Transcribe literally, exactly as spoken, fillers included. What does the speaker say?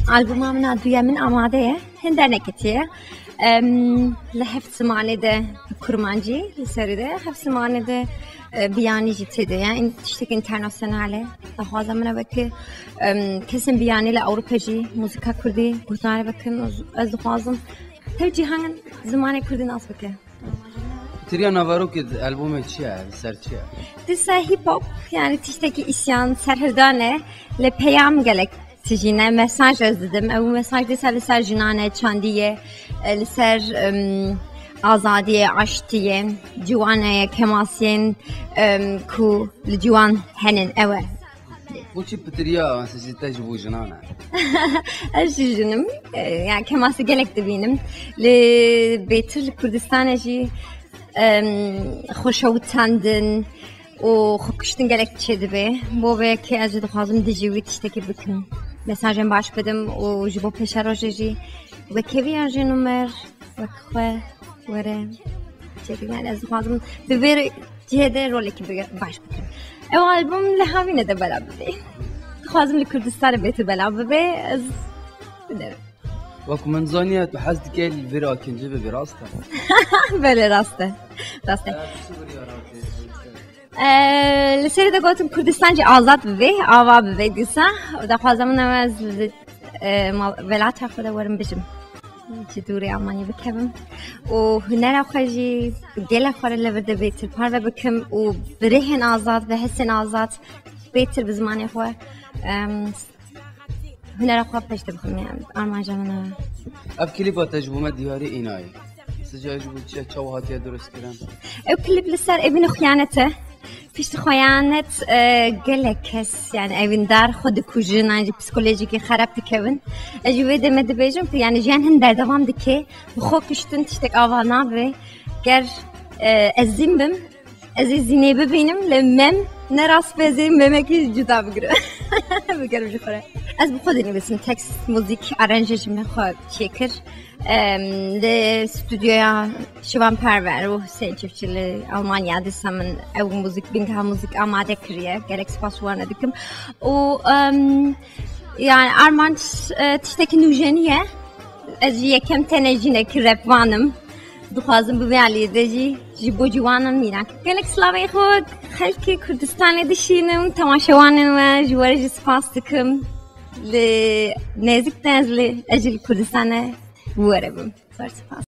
Albuma min a duyemin amade ye. Hin derneketiye. Em, li heft zimanê de kurmancî, li serî de heft zimanê de, e, biyanî jî tê de. Yani tiştek internasyonal e. Daxwaza min e weke, em, kesên biyanî li Ewropa jî muzîka kurdî guhdar bikin. Ez, ez dixwazim tev cîhan zimanê kurdî nas bike. Tiriya naverokê di albûmê çi ye? Li ser çi ye? Dîsa hip hop, yani tiştekî îsyan, serhildan e, li peyam gelek tijî ne, mesaj ez didim. Ew mesaj dîsa li ser jinan e, çandî ye, e, li ser, em, azadiyê, aştiyê, ciwanê, kemasiyên, em, ku li ciwan henin, ew e. Boçî pitiriya mesajê te ji bo jinan e? Ez jî jin im. E, yani kemasî gelek dibînim. Li bêtir li Kurdistanê jî, em, xweşewitandin û xwekuştin gelek çêdibe. Bo vê yekê ez jî dixwazim dijî wî tiştekî bikim. Mesajên baş bidim û ji bo pêşerojê jî wekî vî yan jî numer wek xwe were çêdibe. Yani ez dixwazim bi vê cihê de rolekî bi-, baş bikim. Ew albûm li havînê de bela bibe. Dixwazim li Kurdistanê bêtir bela bibe. Ez biderim. Wek min zaniye, tu hez dike li vê re kincî bibî, rast e? Belê, rast e. Rast e. Ee, li serê de gotim Kurdistan jî azad bibe, ava bibe dîsa. Daxwaza min ew e ez li, e, mal-, welata xwe de werim bijim. Ji dûrê Almanya bikevim. Û hunera xwe jî gela xwe re li vir de bêtir parve bikim û bi rêhên azad, bi hestên azad bêtir bi zimanê xwe, em, hunera xwe pêş de bixim, yani, armanca min ew e. Ev klîpa te ji bo me diyarî înayî. Sizce ji bo çi, çawa hatiye dirustkirin? Ew klîp li ser evîn û xiyanet e. Piştî xiyanet, e, gelek kes, yani, evîndar xwe dikujin, an jî psikolojîkî xerab dikevin. Ez ji wê demê dibêjim ku, yani, jiyan hin berdewam dike, bi xwe kuştin tiştek ava nabe. Ger, e, ez zîn bim, ez ê zînê bibînim, lê Mem ne rast be, ez ê Memekî cuda bigirim. Bigerim ji xwe re. Ez bi xwe dinivîsim, tekst, muzîk, aranjê ji min xwe çêkir. Em, li stûdyoya Şivan Perwer û Hüseyin Çiftçi li Almanya dîsa min ew muzîk, bingeha muzîk amade kiriye. Gelek spas ji wan re dikim. Û, em, yani armanc, e, tiştekî nûjenî ye. Ez jî yekem tenê jinekî rapvan im. Dixwazim bi vê aliyê de jî ji bo ciwanan mînak. Gelek silavê xwe xelkê Kurdistanê dişînim, temaşewanên we ji we re jî spas dikim. Li nêzik de ez li, ez jî li Kurdistanê bi we re bim. Zor spas.